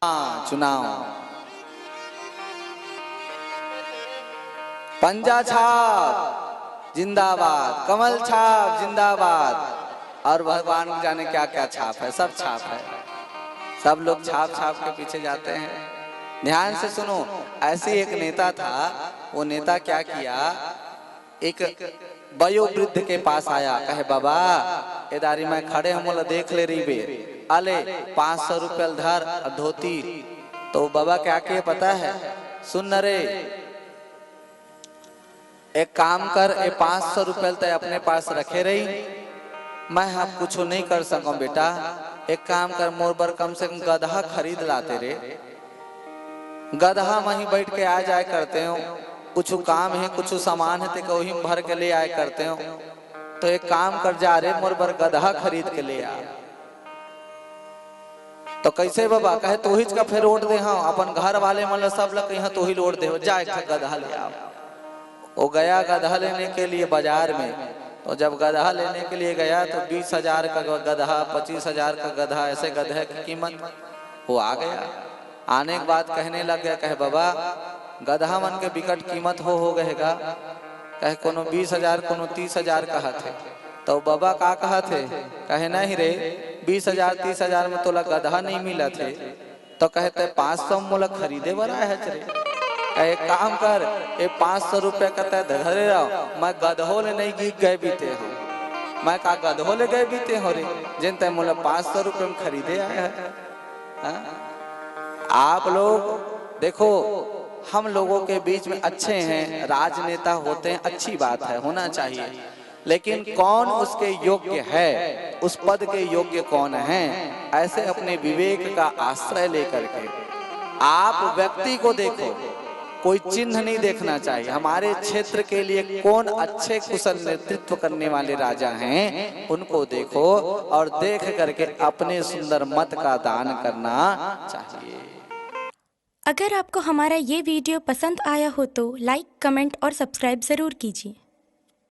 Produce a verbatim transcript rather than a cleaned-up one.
हाँ, चुनाव। पंजा छाप जिंदाबाद, कमल छाप जिंदाबाद, और भगवान जाने क्या क्या छाप है, सब छाप है। सब लोग छाप छाप के पीछे जाते हैं। ध्यान से सुनो, ऐसी एक नेता था, वो नेता क्या किया, एक वयोवृद्ध के पास आया, कहे, "बाबा, ए दारी में खड़े हम, मोला देख ले रही बे, अले पाँच सौ रुपया ल धर और धोती।" तो बाबा क्या किए पता है? "सुन न रे, एक काम कर, ए पाँच सौ रुपया ल तय अपने पास रखे रही, मैं अब कुछ नहीं कर सकूं बेटा, एक काम कर, मोर बर कम से कम गदहा खरीद लाते रे।" गदहा म ही बैठ के आ जाए करते हो, कुछ काम है, कुछ सामान है, ते ओही म भर के ले आए करते हो। तो एक काम कर, जा रे, मोर बर गदहा खरीद के ले आ। तो कैसे बाबा? कहे, तोहिच का फेर ओट दे, हाँ, अपन घर वाले मन ला, सब ला कहिया तोही ल ओट दे हो, जा एक ठा गदहा ले आओ। वो गया गदहा लेने के लिए बाजार में। तो जब गदहा लेने के लिए गया तो बीस हजार का गदहा, पच्चीस हजार का गदहा, ऐसे गदहे की कीमत। वो आ गया, आने के बाद कहने लग गया, कहे, "बाबा, गदहा मन के बिकट कीमत हो, हो गए गा।" कहे, "कोनो बीस हजार, कोनो तीस हजार कहत हे।" तो बाबा का कहत हे? कहे, "नहीं रे, बीस हजार, तीस हजार में तोला गदहा नहीं मिलत हे।" तो कहे, "तय पाँच सौ मोला खरीदे बर आए हच रे।" कहे, "एक काम कर, ए पाँच सौ रुपया का तय धरे रहो, मैं गदहो ले नहीं गी-, गए बीते हूँ। मैं का गदहो ले गए बीते हो रे, जेन तय मोला पाँच सौ रुपये में खरीदे आए है?" हाँ? आप लोग देखो, हम लोगों के बीच में अच्छे हैं, राजनेता होते हैं, अच्छी बात है, होना चाहिए, लेकिन कौन उसके योग्य है, उस पद के योग्य कौन है, ऐसे अपने विवेक का आश्रय लेकर के आप व्यक्ति को देखो, कोई चिन्ह नहीं देखना चाहिए। हमारे क्षेत्र के लिए कौन अच्छे कुशल नेतृत्व करने वाले राजा हैं, उनको देखो और देख करके अपने सुंदर मत का दान करना चाहिए। अगर आपको हमारा ये वीडियो पसंद आया हो तो लाइक, कमेंट और सब्सक्राइब ज़रूर कीजिए।